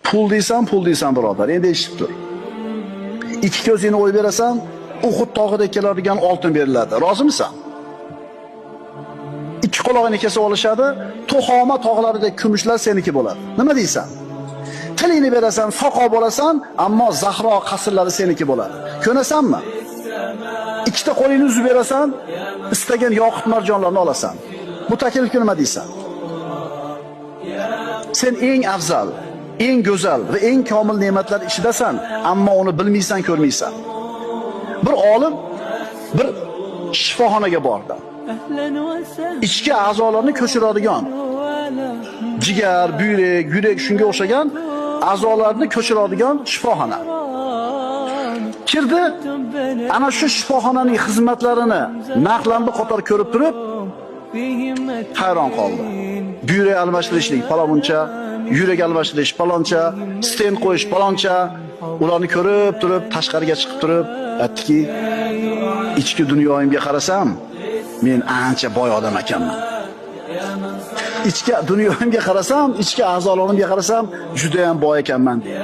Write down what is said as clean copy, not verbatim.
Pul deysan, pul deysan birodar. Endi eshitib tur. Ikki ko'zingni o'yib berasan, Uhud tog'idek keladigan oltin beriladi. Rozimisan? Ikki qulog'ini kesib olishadi, Tuhoma tog'laridek kumushlar seniki bo'ladi. Nima deysan? Tilingni berasan, soqov bo'lasan, ammo Zahro qasrlari seniki bo'ladi. Ko'nasanmi? Ikkita qo'lingni uzib berasan, istagan yoqut marjonlarni olasan. Bu taklifga nima deysan? Sen eng afzal, eng go'zal va eng komil ne'matlar ichidasan, ammo uni bilmaysan, ko'rmaysan. Bir olim bir shifoxonaga bordi. Ichki a'zolarni ko'chiradigan, jigar, buyrak, yurak shunga o'xshagan a'zolarni ko'chiradigan shifoxona. Kirdi, ana shu shifoxonaning xizmatlarini narxlarni qator ko'rib turib hayron qoldi. Buyrak almashtirishlik paloncha, yurak almashtirish paloncha, stent qo'yish paloncha, ularni ko'rib turib tashqariga chiqib turib aytdiki, ichki dunyoyimga qarasam, men ancha boy odam ekanman. Ichki dunyoyimga qarasam, ichki a'zolarimga qarasam, juda ham boy ekanman deydi.